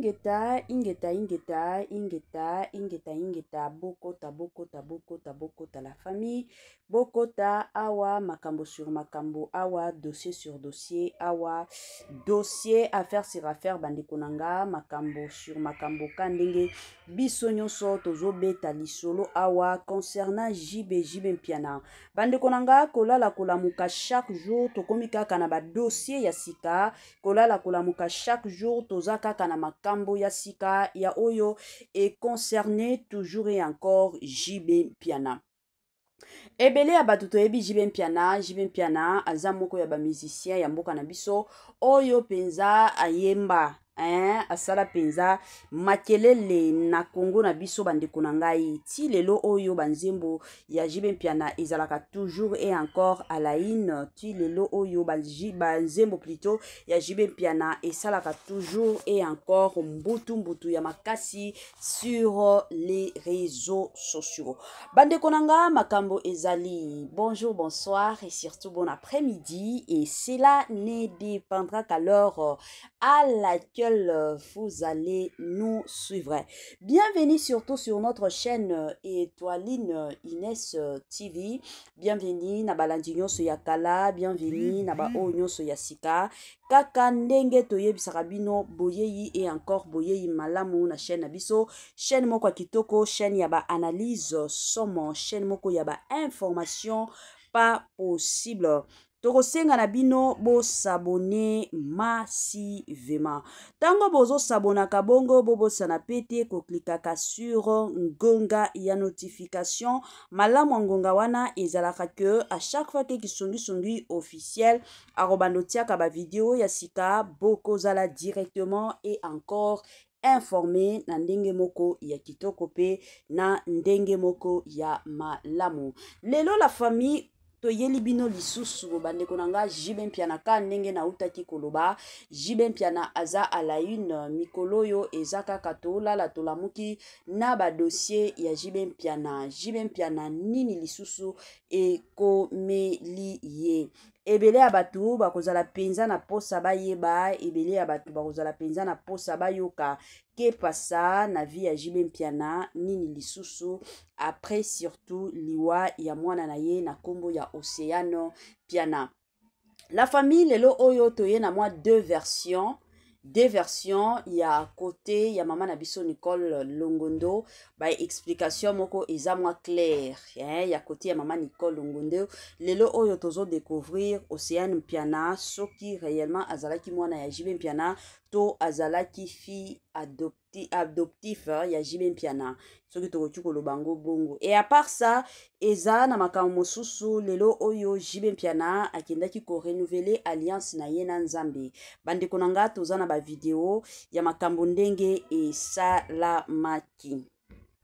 Ingeta, ingeta, ingeta, ingeta, ingeta, ingeta, bokota, bokota, bokota, bokota, la famille, bokota, awa, makambo sur makambo, awa, dossier sur dossier, awa, dossier, affaire sur affaire, bandeko na nga, makambo sur makambo, ka ndenge, biso nyonso, tozobeta lisolo, awa, concernant JB, JB Mpiana. Bandeko na nga, kolala kolamuka chaque jour, tokomi kaka na ba dossier ya sika, kolala kolamuka chaque jour toza kaka na makambo ya sika ya oyo e concerne toujours et encore JB Mpiana. Ebele ya bato toyebi JB Mpiana. JB Mpiana aza moko ya ba musicien ya mboka na biso oyo mpenza ayemba, hein, asala mpenza makelele na Congo na biso. Bandeko na ngai, ti lelo oyo banzembo ya JB Mpiana ezalaka toujours et encore à la une. Ti lelo oyo banzembo plutôt ya JB Mpiana esalaka toujours et encore mbutu mbutu ya makasi sur les réseaux sociaux. Bandeko na nga, makambo ezali, bonjour, bonsoir et surtout bon après-midi, et cela ne dépendra qu'à l'heure à laquelle vous allez nous suivre. Bienvenue surtout sur notre chaîne Étoiline Inès TV. Bienvenue na balandi nyonso ya kala, bienvenue na ba oyo nyonso ya sika. Kaka ndenge toyebisaka bino, boyeyi et encore boyeyi malamu na chaîne na biso, chaîne moko ya kitoko, chaîne ya ba analyse somo, chaîne moko ya ba information pas possible. Tokosenga na bino bosabone massivement. Ntango bozosabonaka bongo, bobosana pe te koklikaka sur ngonga ya notification. Malamu ya ngonga wana ezalaka ke à chaque fois ke Kisongisongi officiel akobanda otiaka ba video ya sika, bokozala directement et encore informé na ndenge moko ya kitoko pe na ndenge moko ya malamu. Lelo la famille, toyeli bino lisusu, bandeko na nga, JB Mpiana. Ka ndenge nautaki koloba, JB Mpiana aza à la une mikolo oyo. Eza kaka tolala tolamuki na badossier ya JB Mpiana. JB Mpiana, nini lisusu ekomeli ye? Ebele ya bato bakozala mpenza na posa bayeba, ebele ya bato bakozala mpenza na posa bayoka kepasa na vie ya JB Mpiana, nini lisusu après surtout liwa ya mwana na ye na nkombo ya Oceano Mpiana. La famille, lelo oyo toye na mwa deux versions, deux versions ya côté ya mama na biso Nicole Longondo. Ba explication moko eza mwa claire, hein, ya côté ya mama Nicole Longondo. Lelo oyo tozo découvrir Océane Mpiana, soki réellement azalaki mwana ya JB Mpiana to azalaki fille adoptif ya JB Mpiana, soki tokoki koloba yango bongo. Et à part ça, eza na makambo mosusu. Lelo oyo JB Mpiana akendaki korenouveler alliance na ye na Nzambe. Bandeko na nga, toza na bavideo ya makambo ndenge esalamaki.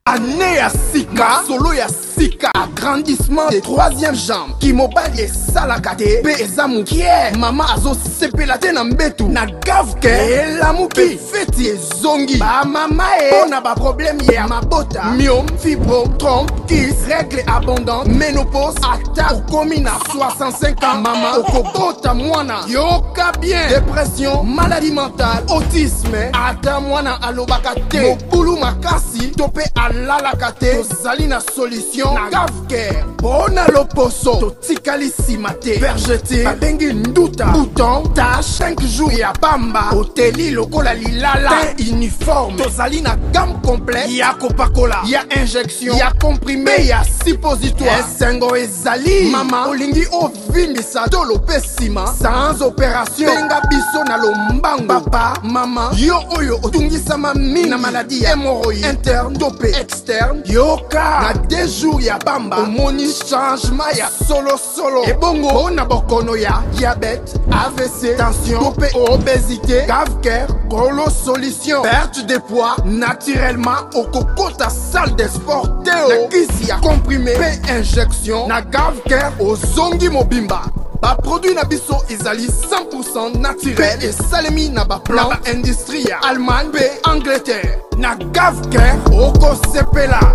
Année ya sika, solo ya sika, agrandissement de troisième jambe, kimobali esalaka te mpe eza mokie, mama azosepela te na mbetu, na Gavke elamuki, feti ezongi bamama e mpo na baproblème ya mabota, myome, fibrome, trompe, kyste, règle abondante, ménopause. Ata okomi na 65 ans, mama, okobota mwana. Yoka bien: dépression, maladie mentale, autisme, ata mwana alobaka te, mobulu makasi to mpe alalaka te, tozali na solution na Gavcare. Mpo na loposo, totikali nsima te. Vergeture babengi nduta, bouton, tache, 5 jours ya pamba, oteli lokola lilala, teint uniforme. Tozali na gamme complète ya kopakola, ya injection, ya comprimé, ya suppositoire. Esengo ezali, mama, olingi ovimbisa tolo mpe nsima sans opération, benga biso na lombango. Papa, mama, yo oyo otungisama mingi na maladie ya hémorroïde interne to mpe externe, yoka, na 2 jours ya pamba omoni changement ya solosolo. Ebongo mpo na bokono ya diabète, AVC, tension to mpe obésité, Gavcare kolo solution. Perte de poids naturellement, okokota salle de sport te o, na kisi ya comprimé mpe injection, na Gavcare ozongi mobimba. Baproduit na biso ezali 100 naturel mpe esalemi na baplan na baindustrie ya Allemagne mpe Angleterre. Na Gavcare okosepela.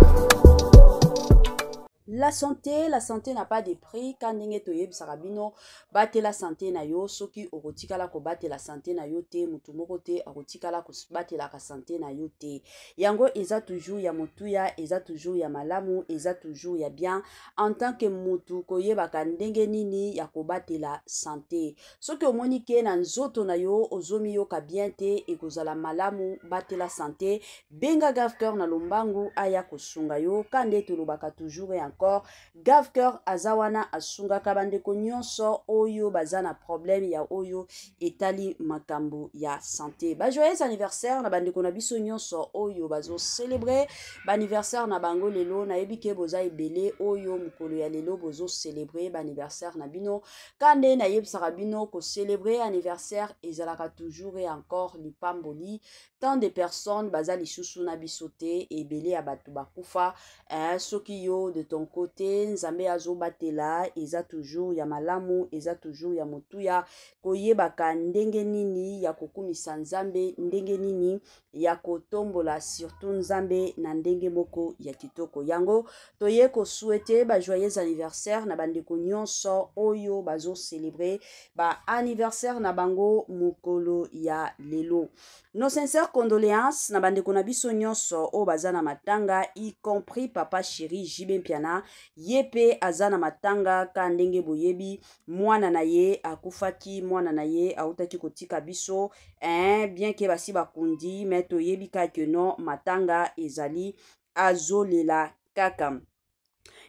La santé, la santé n'a pas de prix. Ka ndenge toyebisaka bino, batela santé na yo. Soki okotikala kobatela santé na yo te, motu moko te akotikala kobatelaka santé na yo te. Yango eza toujours ya motuya, eza toujours ya malamu, eza toujours ya bien en tant que mutu koyebaka ndenge nini ya kobatela santé. Soki omoni ke na nzoto na yo ozomiyoka bien te, ekozala malamu batela santé, benga Gave Cœur na lombangu aya kosunga yo. Ka nde tolobaka toujours et encore, Gave Cœur aza wana, asungaka bandeko nyonso oyo baza na problème ya oyo etali makambo ya santé. Ba joyeux anniversaire na bandeko na biso nyonso oyo bazocélébrer baanniversaire na bango lelo. Nayebi ke boza ebele oyo mokolo ya lelo bozocélébrer baanniversaire na bino. Ka nde nayebisaka bino, kocélébrer anniversaire ezalaka toujours et encore lipamboli. Tant de personnes baza lisusu na biso te, ebele ya bato bakufa. Soki yo de ton côté Nzambe azobatela, eza toujours ya malamu, eza toujours ya motuya koyebaka ndenge nini ya kokumisa Nzambe, ndenge nini ya kotombola surtout Nzambe na ndenge moko ya kitoko. Yango toye kosouhaiter ba joyeux anniversaire na bandeko nyonso oyo bazocélébrer baanniversaire na bango mokolo ya lelo. Nos sincères condoléances na bandeko na biso nyonso oyo baza na matanga, y compris papa chéri JB Mpiana. Ye mpe aza na matanga. Ka ndenge boyebi, mwana na ye akufaki, mwana na ye autaki kotika biso, hein, bien ke basi bakundi, me toyebi kaka no matanga ezali, azolela kaka.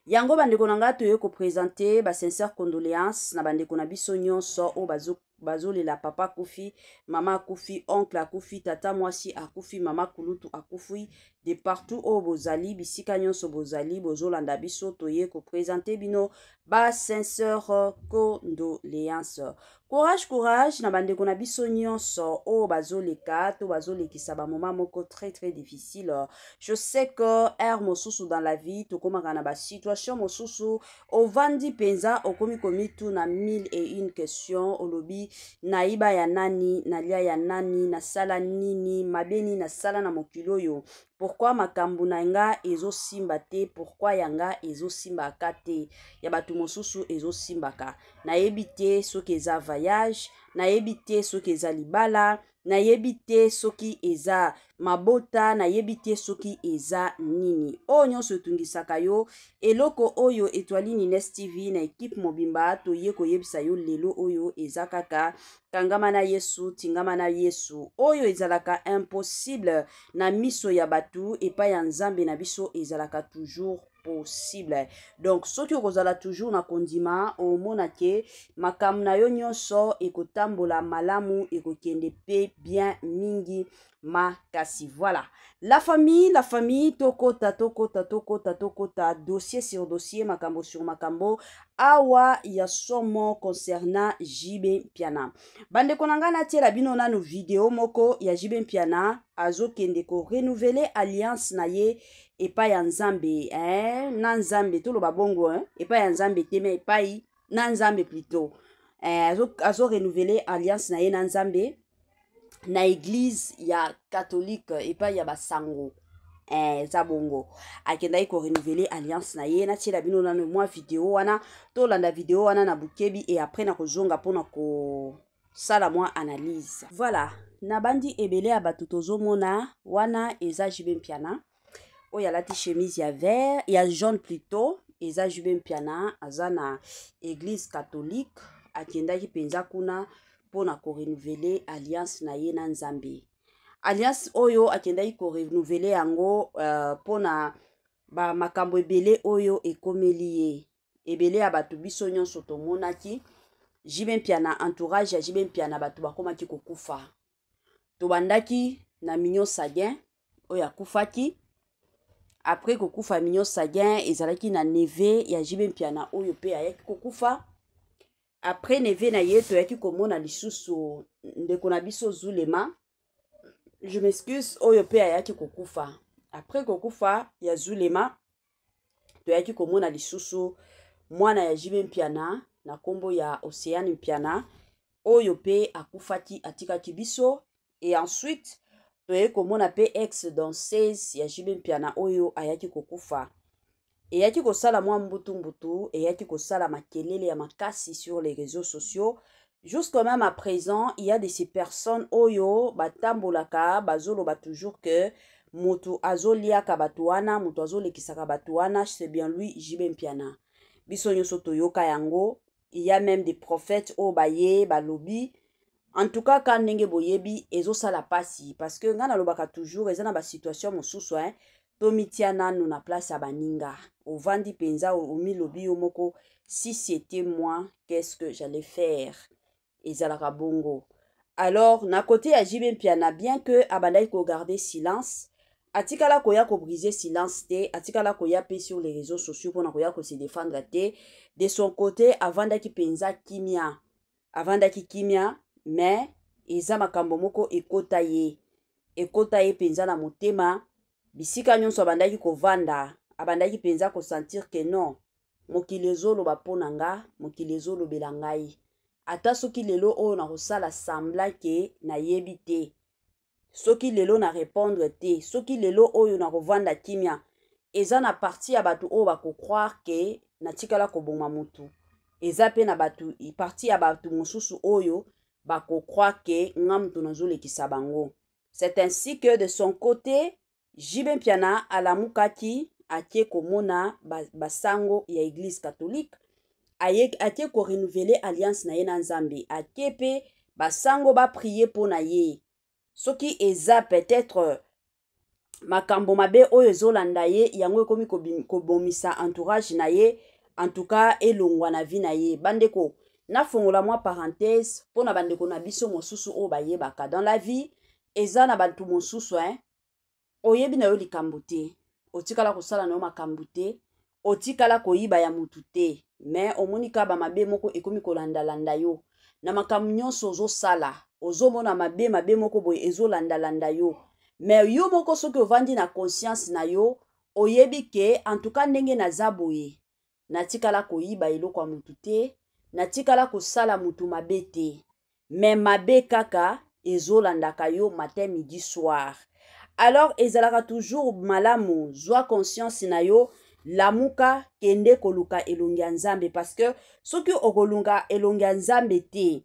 Yango bandeko na ngai, toye koprésenter basincères condoléances na bandeko na biso nyonso oyo bazolela papa akufi, mama akufi, oncle akufi, tata mwasi akufi, mama kulutu akufi. De partout oyo bozali, bisika nyonso bozali bozolanda biso, toye koprésenter bino basincères condoléances. Courage, courage na bandeko na biso nyonso oyo bazoleka to bazolekisa bamoments moko très très difficile. Je sais que heure mosusu dans la vie tokomaka na basituation mosusu, ovandi mpenza, okomi komituna mille et une question. Olobi: nayiba ya nani? Nalia ya nani? Nasala nini? Mabe nini nasala na mokili oyo? Pourquoi makambo na nga ezosimba te? Pourquoi ya nga ezosimbaka te, ya bato mosusu ezosimbaka? Nayebi te soki eza voyage, nayebi te soki eza libala, nayebi te soki eza mabota, nayebi te soki eza nini oyo nyonso etungisaka yo. Eloko oyo Etoile Nines TV na ekipe mobimba toye koyebisa yo lelo oyo eza kaka: kangama na Yesu, tingama na Yesu. Oyo ezalaka impossible na miso ya bato, epai ya Nzambe na biso ezalaka toujours possible. Donc soki okozala toujours na kondima, omona ke makambo na yo nyonso ekotambola malamu, ekokende mpe bien mingi makasi. Voilà la famille, la famille, tokota, tokota, tokota, tokota dossier sur dossier, makambo sur makambo awa ya somo concernant JB Mpiana. Bandeko na ngai, natiela bino nanu video moko ya JB Mpiana azokende korenouveler alliance na ye epai ya Nzambe, eh? Na Nzambe, toloba bongo, eh? Epai ya Nzambe te, me epai na Nzambe plutôt, eh, azo renouveler alliance na ye na Nzambe na église ya catholique, epai ya basango. Eza bongo, akendaki korenouveler alliance na ye. Natiela bino nano mwa video wana, tolanda video wana na bokebi et après na kozonga mpona kosala mwa analyse. Voilà, nabandi ebele ya bato tozomona wana, eza JB Mpiana oyo alati chemise ya vert, ya jaune plutôt. Eza JB Mpiana, aza na église catholique, akendaki mpenza kuna mpona korenouveler alliance na ye na Nzambe. Alliance oyo akendaki korenouveler yango mpona bamakambo ebele oyo ekomeli ye. Ebele ya bato, biso nyonso tomonaki JB Mpiana, entourage ya JB Mpiana, bato bakomaki kokufa. Tobandaki na Mignon Saguin oyo akufaki. Après kokufa Mignon Saguin, ezalaki na neveu ya JB Mpiana oyo mpe ayaki kokufa. Après neveu na ye, toyaki komona lisusu ndeko na biso Zulema, je m'excuse, oyo mpe ayaki kokufa. Après kokufa ya Zulema, toyaki komona lisusu mwana ya JB Mpiana na nkombo ya Océane Mpiana oyo mpe akufaki, atikaki biso. Et ensuite toyei komona mpe ex danseuse ya JB Mpiana oyo ayaki kokufa. Eyaki kosala mwa mbutu-mbutu, eyaki kosala makelele ya makasi sur les réseaux sociaux. Jusqu'au même à présent, il y a de ces personnes oyo batambolaka, bazoloba toujours que moto azoliaka bato wana, moto azolekisaka bato wana, c'est bien lui JB Mpiana. Biso nyonso toyoka yango. Il y a même des prophètes oyo baye balobi. En tout cas, ka ndenge boyebi, ezosala pasi, parce que nga nalobaka toujours, eza na basituation mosusu, hein, tomitia nanu na place ya baninga. Ovandi mpenza, omilobi yo moko: si c'était moi, qu'est-ce que j'allais faire? Ezalaka bongo. Alors, na côté ya JB Mpiana, bien que abandaki kogarder silence, atikala koya kobriser silence te, atikala koya mpe sur les réseaux sociaux mpona koya kose défendre te. De son côté, avandaki mpenza kimia, avandaki kimia, mais eza makambo moko ekota ye, ekota ye mpenza na motema. Bisika nyonso abandaki kovanda, abandaki mpenza kosentir que non, mokili ezoloba mpo na nga, mokili ezolobela ngai. Ata soki lelo oyo nakosala semblant que nayebi te, soki lelo na répondre te, soki lelo oyo nakovanda kimia, eza na partie ya bato oyo bakocroire que natikala koboma motu. Eza mpe na bato, partie ya bato mosusu oyo bakocroire que nga moto nazolekisa bango. C'est ainsi que de son côté, JB Mpiana alamukaki, ake komona basango ya Église catholique, ake korenouveler alliance na ye na Nzambe, ake mpe basango baprier mpo na ye. Soki eza peut-être makambo mabe oyo ezolanda ye, yango ekomi kobomisa entourage na ye, en tout cas elongwa na vie na ye. Bandeko, nafongola mwa parenthèse mpo na bandeko na biso mosusu oyo bayebaka. Dans la vie, eza na bato mosusu, hein, oyebi na yo likambo te, otikala kosala na yo makambo te, otikala koyiba ya mutu te, mais omoni kaka bamabe moko ekomi kolandalanda yo na makambo nyonso ozosala. Ozomona mabe, mabe moko boye ezolandalanda yo. Mais yo moko, soki ovandi na conscience na yo, oyebi que en tout cas, ndenge naza boye, natikala koyiba eloko ya mutu te, natikala kosala mutu mabe te, mais mabe kaka ezolandaka yo matin, midi, soir. Alors ezalaka toujours malamu, zwa conscience na yo, lamuka, kende koluka elongi ya Nzambe, parce que soki okoluka elongi ya Nzambe te,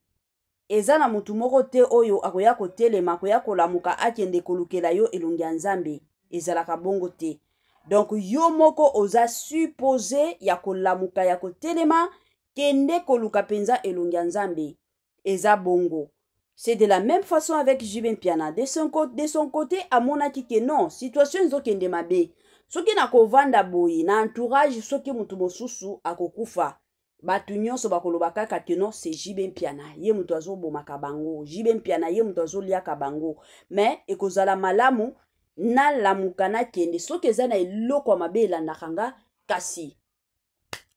eza na motu moko te oyo akoya kotelema, akoya kolamuka, akende kolukela yo elongi ya Nzambe. Ezalaka bongo te. Donc yo moko oza supposé ya kolamuka, ya kotelema, kende koluka mpenza elongi ya Nzambe. Eza bongo. C'est de la même façon avec JB Mpiana. De son côté, amonaki que non, situation ezokende mabe. Soki nakovanda boye na entourage, soki motu mosusu akokufa, bato nyonso bakoloba kaka que non, c'est JB Mpiana, ye moto azobomaka bango, JB Mpiana, ye moto azoliaka bango. Mais ekozala malamu nalamuka, nakende. Soki eza na eloko ya mabe elandaka nga, kasi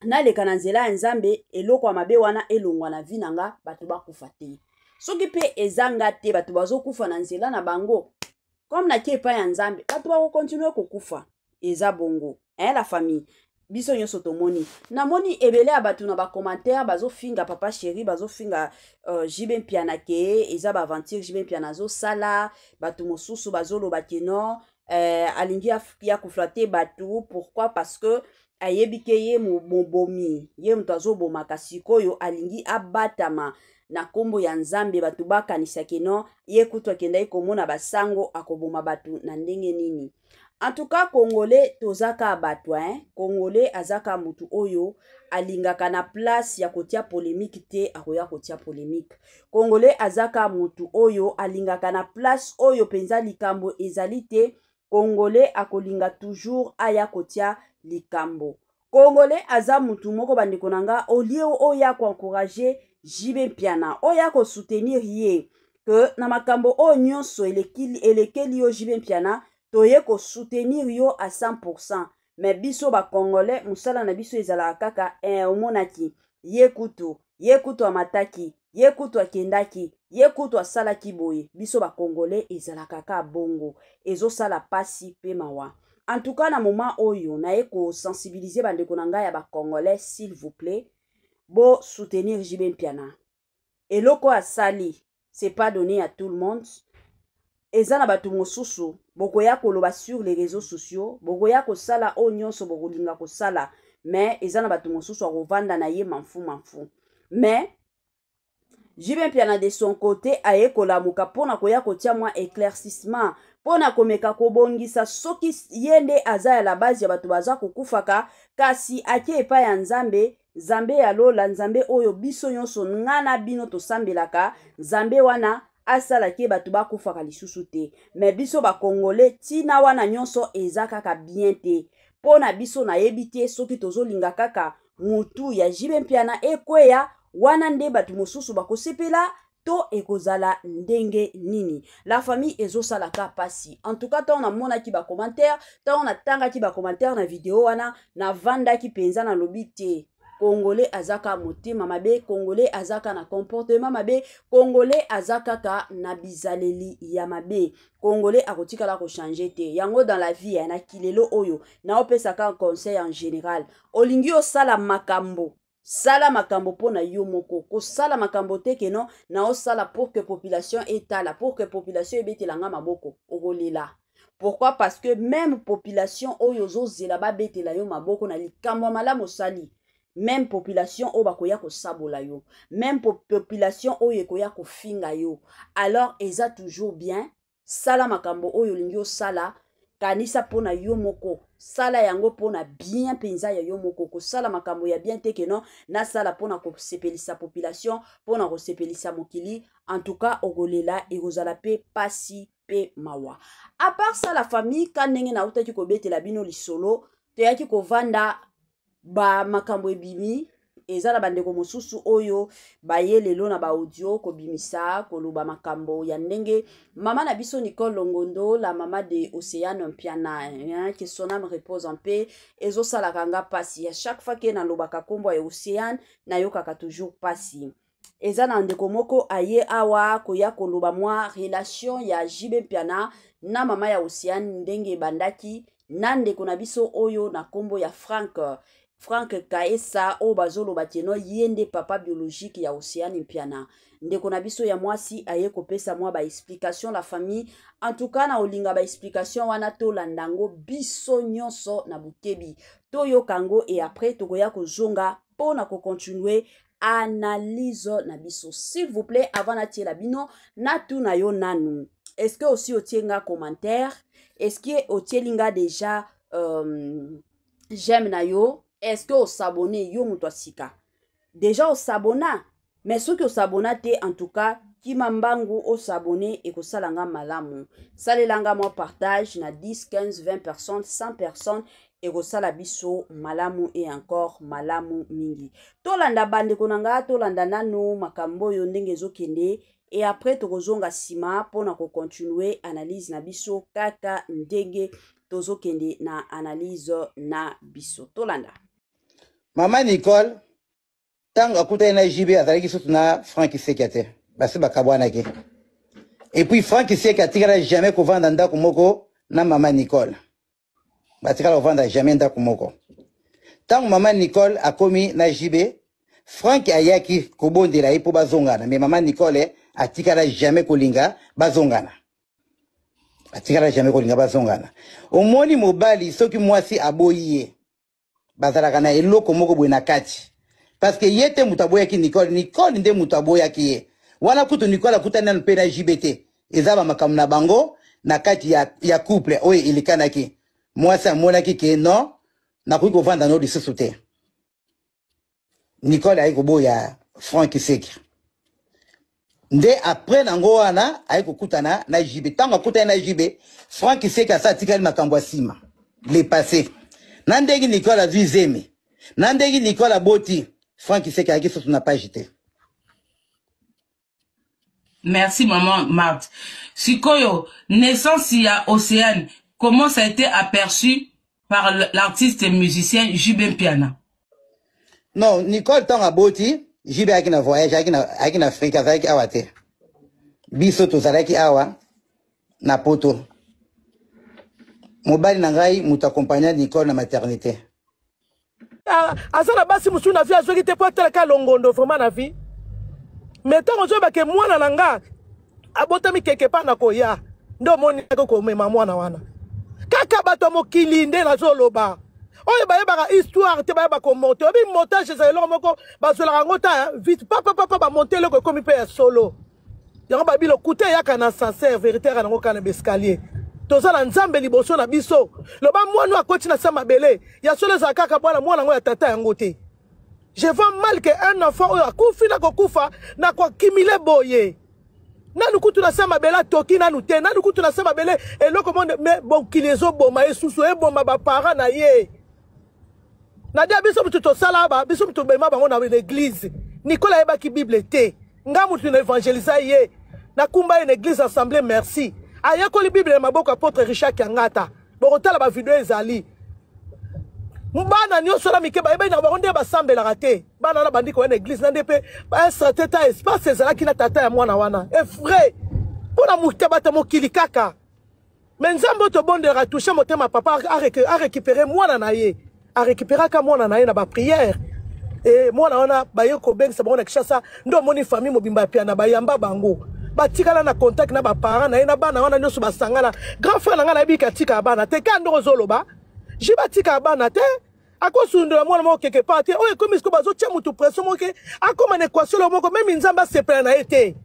naleka na nzela ya Nzambe, eloko ya mabe wana elongwa na vie na nga, bato bakufa te. Soki mpe ezanga te, bato bazokufa na nzela na bango, comme nake epai ya Nzambe, bato bakocontinuer kokufa. Eza bongo, hein, la famille. Biso nyonso tomoni, namoni ebele ya bato na bacommentaire bazofinga Papa Chéri, bazofinga JB Mpiana que eza baaventure JB Mpiana azosala. Bato mosusu bazoloba que non, alingi ya koflatter bato. Pourquoi? Parce que ayebi que ye mobomi, ye moto azobomaka. Sikoyo alingi abatama na nkombo ya Nzambe, bato bakanisaki non, ye kutu akendaki komona basango, akoboma bato na ndenge nini? En tout cas, Congolais toza kaka bato, hein? Congolais aza kaka motu oyo alingaka na place ya kotia polémique te, akoya kotia polémique. Congolais aza kaka motu oyo alingaka na place oyo mpenza likambo ezali te, Congolais akolinga toujours aya kotia likambo. Congolais aza mutu moko, bandeko na nga, au lieu oyo akoencourager JB Mpiana, oyo akosoutenir ye que na makambo oyo nyonso elekeli yo JB Mpiana, toye kosoutenir yo à 100%. Mais biso bacongolais, mosala na biso ezalaka kaka omonaki ye kutu, ye kutu amataki, ye kutu akendaki, ye kutu asalaki boye. Biso bacongolais ezalaka kaka bongo. Ezosala pasi mpe mawa. En tout cas, na moment oyo, naye kosensibiliser bandeko na ngai ya bacongolais: s'il vous plaît, bosoutenir JB Mpiana. Eloko asali, c'est pas donné à tout le monde. Eza na bato mosusu bokoya koloba sur les réseaux sociaux, bokoya kosala oyo nyonso bokolinga kosala, mais eza na bato mosusu akovanda na ye manfu manfu. Mais JB Mpiana de son côté aye kolamuka mpo na koya kotia mwa éclaircissement, mpo na komeka kobongisa soki ye nde aza ya la base ya bato baza kokufaka, kasi ake epai ya Nzambe, Nzambe ya lola, Nzambe oyo biso nyonso nga na bino tosambelaka, Nzambe wana asala ke bato bakufaka lisusu te. Me biso ba Congolais tina wana nyonso eza kaka bien te mpo na biso. Nayebi te soki tozolinga kaka mutu ya JB Mpiana ekweya wana nde bato mosusu bakosepela to ekozala ndenge nini. La famille, ezosalaka pasi. En tout cas, ntango namonaki bacommentaire, ntango natangaki bacommentaire na video wana, navandaki mpenza, nalobi te, Congolais azaka motema mabe, Congolais azaka na comportement mabe, Congolais aza kaka na bizaleli ya mabe, Congolais akotikala kochanger te. Yango dans la vie na kilelo oyo naopesaka conseil en général: olingi osala makambo, sala makambo mpo na yo moko. Kosala makambo te que non, naosala pour que population etala, pour que population ebetelanga maboko. Okolela. Pourquoi? Parce que même population oyo ozozela babetela yo maboko na likambo ya malamu osali, même population oyo bakoya kosabola yo, même population oyo ekoya kofinga yo. Alors eza toujours bien, sala makambo oyo olingi osala, kanisa mpo na yo moko, sala yango mpo na bien mpenza ya yo moko. Kosala makambo ya bien te que non, nasala mpo na kosepelisa population, mpo na kosepelisa mokili. En tout cas, okolela, ekozala mpe pasi mpe mawa. À part ça, la famille, ka ndenge nautaki kobetela bino lisolo, toyaki kovanda, bamakambo ebimi. Eza na bandeko mosusu oyo baye lelo na baaudio kobimisa, koloba makambo ya ndenge mama na biso Nicole Longondo, la mama de Océane Mpiana, hein, que son âme repose en paix. Ezosalaka nga mpasi ya chaque fois que nalobaka nkombo ya Océane, nayokaka toujours mpasi. Eza na ndeko moko aye awa koya koloba mwa relation ya JB Mpiana na mama ya Océane, ndenge ebandaki na ndeko na biso oyo na nkombo ya Frank Kaesa, oyo bazoloba que non, ye nde papa biologique ya Océane Mpiana. Ndeko na biso ya mwasi aye kopesa mwa baexplication. La famille, en tout cas, na olinga baexplication wana, tolanda yango biso nyonso na bokebi, toyoka yango et après tokoya kozonga mpo na kocontinue analyse na biso. S'il vous plaît, avant natiela bino, natuna yo nanu: est ce que aussi otie nga commentaire? Est ce que otieli nga déjà j'aime na yo? Est ce que os'abonner? Yo moto asika déjà os'abonner, mais soki os'abonner te, en tout cas, kima mbangu os'abonner, ekosala nga malamu. Salela nga mwa partage na 10, 15, 20 personnes, 100 personnes, ekosala biso malamu et encore malamu mingi. Tolanda, bandeko na nga, tolanda nanu makambo oyo ndenge ezokende et après tokozonga nsima mpona kocontinue analyse na biso, kaka ndenge tozokende na analyse na biso. Tolanda. Mama Nicole, ntango akutani na JB, azalaki susu na Frank Seka te, basi bakabwanaki. Et puis Frank Seka atikala jamais kovanda ndako moko na mama Nicole, batikala kovanda jamais ndako moko. Ntango mama Nicole akomi na JB, Frank ayaki kobondela ye mpo bazongana, mais mama Nicole atikala jamais kolinga bazongana, atikala jamais kolinga bazongana. Omoni, mobali soki mwasi aboyi ye, bazalaka na eloko moko boye na kati, parce que ye te moto aboyaki Nicole, Nicole nde moto aboyaki ye. Wana kutu Nicole akutani nanu mpe na JB te. Eza bamakambo na bango na kati ya couple oyo elekanaki. Mwasi amonaki que non, nakoki kovanda no lisusu te. Nicole ayi koboya Frank Seki nde après nango wana ayi kokutana na JB. Ntango akutani na JB, Frank Seki asa atikali makambo ya nsima, le passé, na ndenge Nicole azwi zemi, na ndenge Nicole aboti. Frank Seki ayaki susu na page te. Merci, maman Marthe. Sikoyo, naissance ya Océane, comment ça a été aperçu par l'artiste et musicien JB Mpiana? Non, Nicole ntango aboti, JB ayaki na voyage, ayaki na Afrique, azalaki awa te. Biso tozalaki awa na Poto. Mobali na ngai moto accompagna Nicole na maternité. Aza na basi mosusu na vie azwaki te mpo atalaka Longondo vraiment na vie, mais ntango ozoyeba que mwana na nga abotami quelque part na koya. Nde omoni komema mwana wana. Kaka bato ya mokili nde nazoloba. Oyo bayebaka histoire te, bayeba komonte. Oyebi montage ezala eloko moko bazwelaka yango ta vite papa papa bamonte eloko ekomi mpe ya solo. Yango babi lokuta eyaka na ascenseur, verité eyaka nango kaka na baescalier. Toza na Nzambe liboso na biso. Loba mwana akoti na sa mabele ya solo ezala kaka bwana mwana yango ya tata yango te. Je vois mal que un enfant oyo akufi na kokufa na koaccumuler boye. Nanu kutu na se mabele atoki nanu te, nanu kutu na se mabele eloko monde me mokili ezoboma ye susu eboma ba parents na ye. Nadia biso mutu tosala ba biso mutu bema bango na l'église. Nicolas ayebaki Bible te. Nga mutu na evangelisa ye. Nakumba ye na église assemblée merci. Ayekoli Bible na maboko apôtre Richard Kiangata. Bokotala ba video ezali. Bana nyonso na mike bayebaki na bango nde basambelaka te. Bana na bandi koya na église na nde mpe un certain temps espace ezalaki na tata ya mwana wana. Effray mpo na motabata mokili kaka. Mais Nzambe oyo tobondelaka touche motema papa a récupérer mwana na ye. A récupéraka mwana na ye na ba prière. Et mwana wana baye kobengisa bango na Kinshasa nde omoni famille mobimba ya Piana bayamba bango. Batikala na contact na ba parents na ye na bana wana nyonso basangana. Grand frère na ngai nayebi katika bana te ka ndoko ozoloba. Ji batika bana te. Akosundola mwana moko quelque part te. Oyo ekomi sikoyo bazotia mutu pression moko ke akoma na équation moko meme Nzambe asepela na ye te.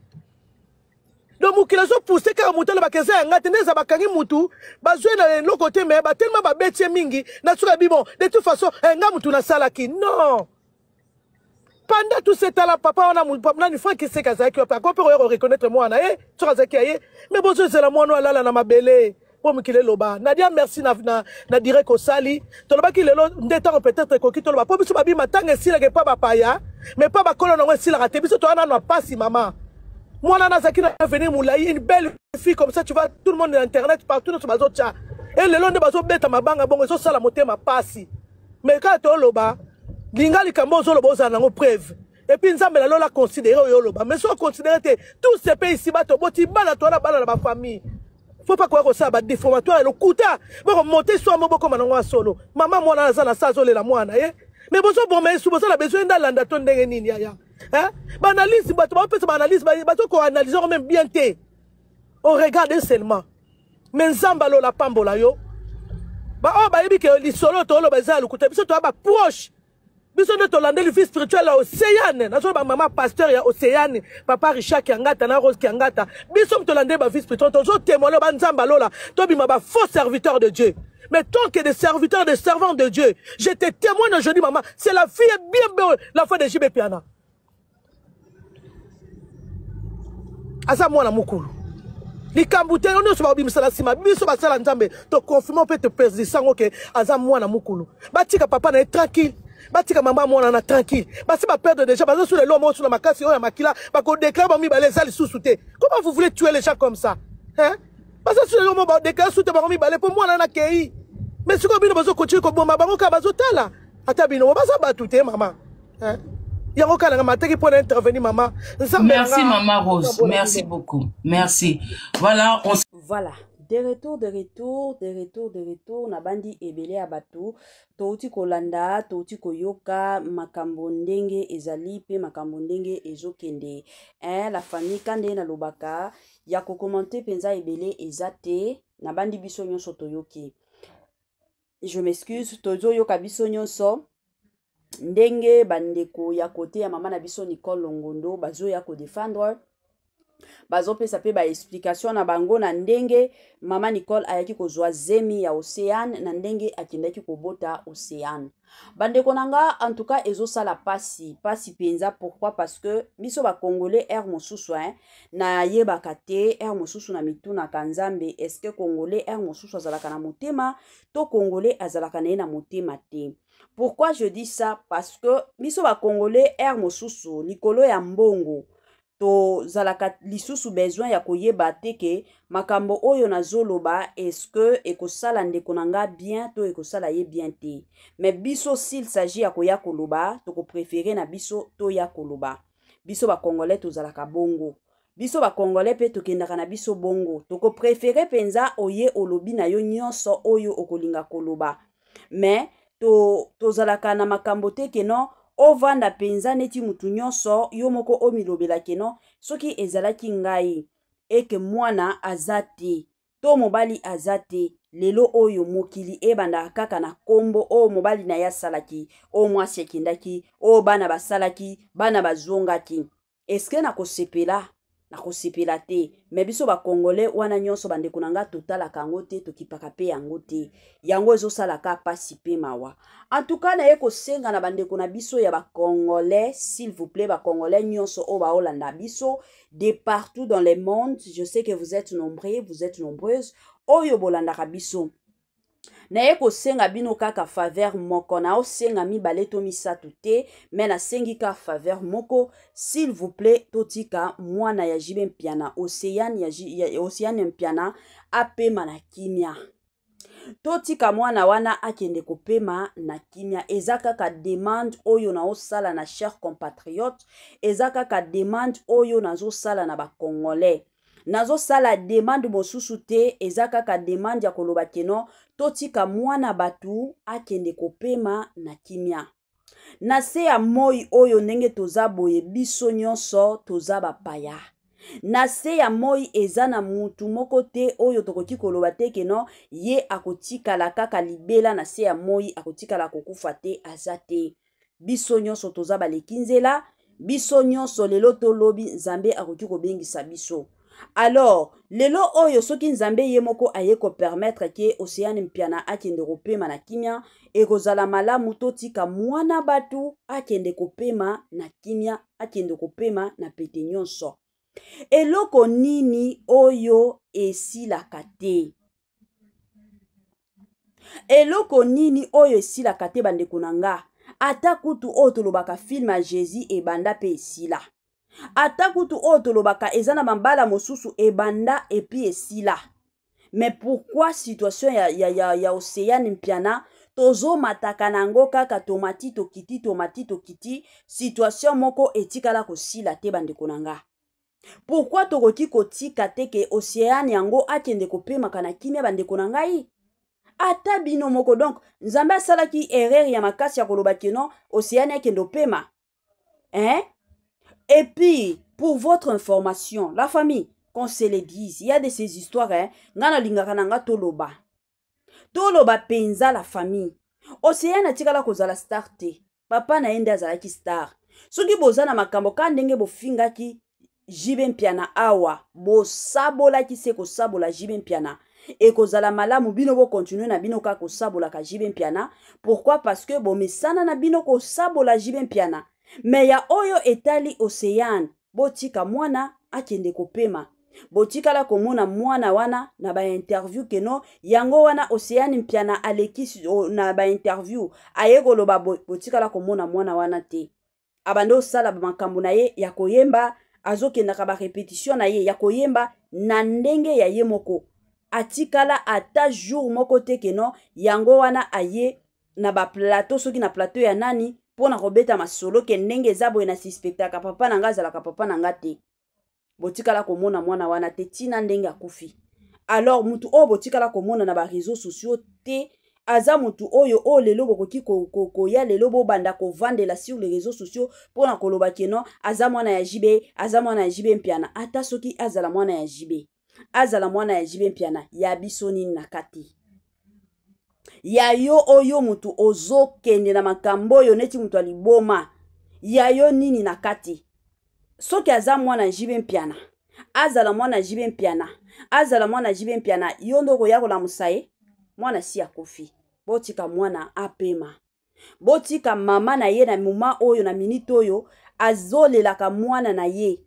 Donc mokili azopousse kaka moto alobaka eza ya ngai te, nde eza bakangi mutu bazwi na eloko te, mais batelema babeti ye mingi na suka bi bon de toute façon eh, nga mutu nasalaki non. Pendant tout ce temps-là, papa wana nani Frank Kiseka azalaki wapi? Akoki mpe koya koreconnaître mwana ye soki azalaki ya ye, mais bozozela mwana oyo alala na mabele mpo mokili eloba. Nadia merci na, na, na direct osali. Tolobaki lelo nde ntango peut-être ekoki toloba mpo biso babima ntango esilaka epa bapaya, mais epa bakolo nango esilaka te. Biso toya nano ya pasi mama. Mwana wana azalaki na avenir molai, une belle fille comme ça, tu vois tout le monde na internet partout nyonso bazotya. E lelo nde bazobeta mabanga bongo ezosala motema pasi. Mais kaka toloba linga likambo ozoloba ozala nango preuve. Et puis Nzambe na lola considérer oyo oloba. Mais soki considérer te, tout ce pays ici bato boti bana toana bana na ba famille. Faut pas koya kosala ba déformatoire ya lokuta. Boko monter soit moko bokoma nango ya solo. Mama mwana aza na sa azolela mwana ye. Mais bozoboma ye su boza na besoin ndalanda to ndenge nini yaya. Hein? Ba analyse bato bapesa ba analyse bato ko analyser même bien te. On regarde seulement. Mais Nzambe alola pambola yo. Ba oyo bayebi ke lisolo toloba eza ya lokuta, biso toya ba proche. Biso nde tolandeli vie spirituelle ya Océane. Nazo ba mama pasteur ya Océane, papa Richard Kiangata na Rose Kiangata. Biso nde tolandeli ba vie spirituelle, tozo témoigner ba Nzambe alola, tobima ba faux serviteurs de Dieu. Mais tant que des serviteurs, des servants de Dieu, je te témoigne aujourd'hui, maman, c'est la fille bien belle, la foi de JB Piana. Aza mwana mokolo. Likambo te nyonso babimisa na nsima, biso basala Nzambe toconfirme mpe topesisa yango ke aza mwana mokolo. Batika papa na ye tranquille, batika mama mwana na tranquille. Basi ba perdre déjà, baza sur lelo moko na makasi oyo ya makila, bakodéclare bango mibale eza lisusu te. Comment vous voulez tuer les gens comme ça? Hein? Baza sur lelo moko badéclare sute bango mibale mpo mwana na kei. Mais sikoyo bino bazokontinue koboma bango kaka bazotala. Ata bino baza bato te mama. Hein? Yango kaka nanga mateki mpo na intervenir mama. Nzambe Merci maman Rose, merci beaucoup. Merci. Voilà, on Voilà, de retour, de retour, de retour, de retour na bandi ebele ya bato touti kolanda, touti koyoka makambo ndenge ezali pe makambo ndenge ezokende. Hein, la famille kande na lobaka ya kokommente penza ebele eza te na bandi biso nyonso toyoki. Je m'excuse, tozoyoka biso nyonso ndenge bandeko ya kote ya mama na biso Nicole Longondo bazoya ko défendre, bazopesa pe ba explication na bango na ndenge mama Nicole ayaki kozwa zemi ya Océane na ndenge akendaki kobota Océane. Bandeko na nga, en tout cas ezosala pasi, pasi penza. Pourquoi? Parce que biso ba Congolais air mosusu, hein, nayebaka te air mosusu na mitunaka Nzambe, est-ce que Congolais air mosusu azalaka na motema to Congolais azalaka na ye na motema te? Pourquoi je dis ça? Parce que biso ba Congolais air mosusu likolo ya mbongo tozalaka lisusu besoin ya koyeba te ke makambo oyo nazoloba est-ce que ekosala ndeko na nga bien to ekosala ye bien te. Mais biso s'il s'agit ya koya koloba, tokopréférer na biso toya koloba. Biso ba Congolais tozalaka bongo. Biso ba Congolais pe tokendaka na biso bongo. Tokopréférer penza oye olobi na yo nyonso oyo okolinga koloba. Mais tozalaka na makambo te ke non, ovanda penza neti mutu nyonso yo moko omilobela ke non, soki ezalaki ngai eke mwana aza te. To mobali aza te. Lelo oyo mokili ebandaka kaka na kombo oyo mobali na ye asalaki, oyo mwasi akendaki, oyo bana basalaki, bana bazongaki. Eske nakosepela? Nakosepela te. Me biso bakongole wana nyonso, bandeko na nga, totalaka yango te, tokipaka mpe yango te. Yango ezosalaka pasi mpe mawa. En tout cas, naye kosenga na bandeko na biso ya bakongolais, s'il vous plaît, bakongolais nyonso oyo baolanda biso de partout dans le monde, je sais que vous êtes nombreux, vous êtes nombreuses, oyo bolandaka biso. Naye kosenga bino kaka faveur moko, naosenga mibale to misato te, me nasengi kaka faveur moko, s'il vous plaît, totika mwana ya JB Mpiana, Océane ya Océane Mpiana apema na kimia. Totika mwana wana akende kopema na kimia. Eza kaka demande oyo naosala na chers compatriotes, eza kaka demande oyo nazosala na bacongolais. Nazosala demande mosusu te, eza kaka demande ya koloba keno totika mwana bato akende kopema na kimia. Na se ya moi oyo ndenge toza boye, biso nyonso toza bapaya. Na se ya moi eza na mutu moko te oyo tokoki koloba te keno ye akotikala kaka libela na se ya moi, akotikala kokufa te, aza te. Biso nyonso toza baleki nzela, biso nyonso lelo tolobi Nzambe akoki kobengisa biso. Alors lelo oyo soki Nzambe ye moko aye kopermettre ke Océane Mpiana akende kopema na kimia, ekozala malamu totika mwana bato akende kopema na kimia, akende kopema na pete nyonso. Eloko nini oyo esilaka te? Eloko nini oyo esilaka te, bandeko na nga? Ata kutu oyo tolobaka film ya Jésus ebanda mpe esila. Ata kutu oyo tolobaka eza na mabala mosusu ebanda epi esila. Mais pourquoi situation ya Océane Mpiana tozomataka nango kaka tomati tokiti, tomati tokiti, situation moko etikala kosila te, bandeko na nga? Pourquoi tokoki kotika te ke Océane yango akende kopemaka na kimia, bandeko na ngai? Ata bino moko. Donc Nzambe asalaki erreur ya makasi ya koloba ke non, Océane akende opema, hein? Et puis, pour votre information, la famille, qu'on se le dise, il y a de ces histoires, hein? Nga nalingaka na nga toloba, toloba penza, la famille. Océane atikala kozala star te, papa na ye nde azalaki star. Soki boza na makambo ka ndenge bofingaki JB Mpiana awa, bosabolaki se kosabola JB Mpiana, ekozala malamu bino bokontinue na bino kaka kosabolaka JB Mpiana. Pourquoi? Parce que bomesana na bino kosabola JB Mpiana. Me ya oyo etali Océane, botika mwana akende kopema. Botikala komona mwana wana na bainterview keno yango wana Océane Mpiana aleki na bainterview aye koloba, botikala komona mwana wana te. Abandi osala makambo na ye ya koyemba, azokendaka barepetition na ye ya koyemba na ndenge ya ye moko. Atikala ata jour moko te keno yango wana aye na baplateau, soki na plateau ya nani, mpo na kobeta masolo ke ndenge eza boye na suspectaka papa na nga azalaka papa na nga te. Botikala komona mwana wana te ntina ndenge akufi. Alors mutu oyo botikala komona na bareseau sociaux te, aza mutu oyo oyo lelo bokoki koya ko, ko, lelo bobanda kovandela sur les réseaux sociaux mpona koloba keno aza mwana ya JB, aza mwana ya JB Mpiana. Ata soki azala mwana ya JB, azala mwana ya JB Mpiana, ya biso nini na kati ya yo oyo mutu ozokende na makambo oyo neti mutu aliboma ya yo nini na kati? Soki aza mwana JB Mpiana, azala mwana JB Mpiana, azala mwana JB Mpiana, yo nde okoya kolamusa ye? Mwana si akufi, botika mwana apema, botika mama na ye na moma oyo, na minute oyo azolelaka mwana na ye.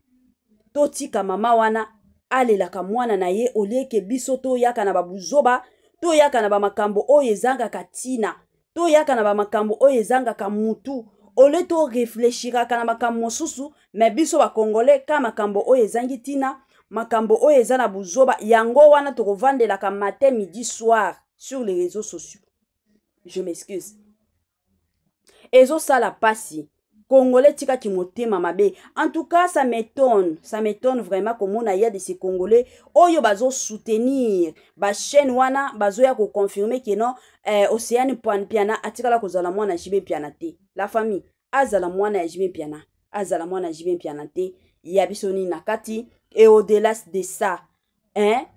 Totika mama wana alelaka mwana na ye, olieke biso toyaka na babuzoba, toyaka na bamakambo oyo ezangaka ntina, toyaka na bamakambo oyo ezangaka mutu, ole toreflechiraka na makambo mosusu. Me biso bakongole ka makambo oyo ezangi ntina, makambo oyo eza na buzoba, yango wana tokovandelaka matin, midi, soir sur les réseaux sociaux. Je m'excuse, ezosala pasi. Congolais tikaki motema mabe. En tout cas, ça m'étonne, ça m'étonne vraiment komona ya de ces Congolais oyo bazo soutenir bachaîne wana, bazoya koconfirme ke non, Océane Mpiana atikala kozala mwana JB Mpiana te. La famille, azala mwana ya JB Mpiana, azala mwana ya JB Mpiana te, ya biso nini na kati? Et au-delà de ça, hein?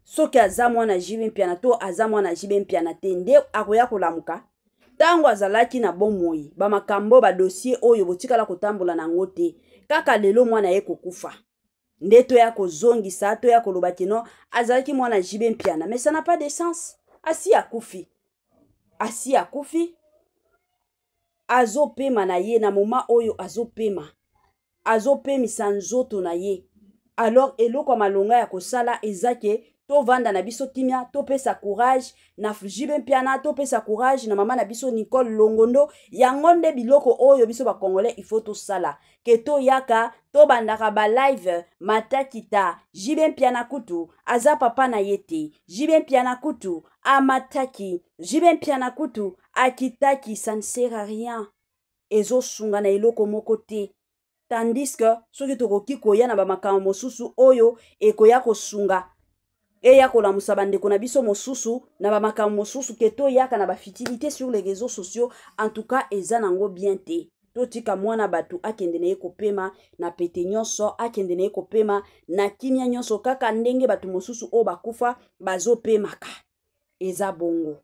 Soki aza mwana JB Mpiana to aza mwana JB Mpiana te, nde akoya kolamuka. Ntango azalaki na bomoi, bamakambo, badossier oyo botikala kotambola na yango te, kaka lelo mwana ye kokufa nde toya kozongisa, toya koloba kino azalaki mwana JB Mpiana. Mais ça n'a pas de sens. Asi akufi, asi akufi, azopema na ye na moma oyo azopema, azopemisa nzoto na ye. Alors eloko ya malonga ya kosala eza ke tovanda na biso kimia, topesa courage na JB Mpiana, topesa courage na mama na biso Nicole Longondo. Yango nde biloko oyo biso ba Congolais il faut tosala, ke toyaka tobandaka ba live matakita. JB Mpiana kutu aza papa na ye te, JB Mpiana kutu amataki, JB Mpiana kutu akitaki, ça ne sert à rien, ezosunga na eloko moko te. Tandis que soki tokoki koya na bamakambo mosusu oyo ekoya kosunga, eya kolamusa bandeko na biso mosusu na bamakambo mosusu, ke toyaka na bafutilité sur les réseaux sociaux, en tout cas eza nango bien te. Totika mwana bato akende na ye kopema na pete nyonso, akende na ye kopema na kimia nyonso, kaka ndenge bato mosusu oyo bakufa bazopemaka. Eza bongo,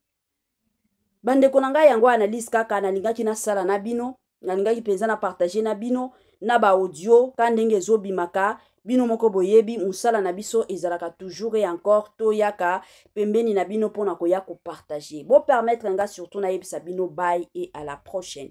bandeko na ngai. Yango analyse kaka nalingaki nasala na bino, nalingaki mpenza na partage na bino na baaudio ka ndenge ezobimaka. Bino moko boyebi mosala na biso ezalaka toujours et encore toyaka pembeni na bino mpona koya kopartage. Bopermettre nga surtout nayebisa bino bye et à la prochaine.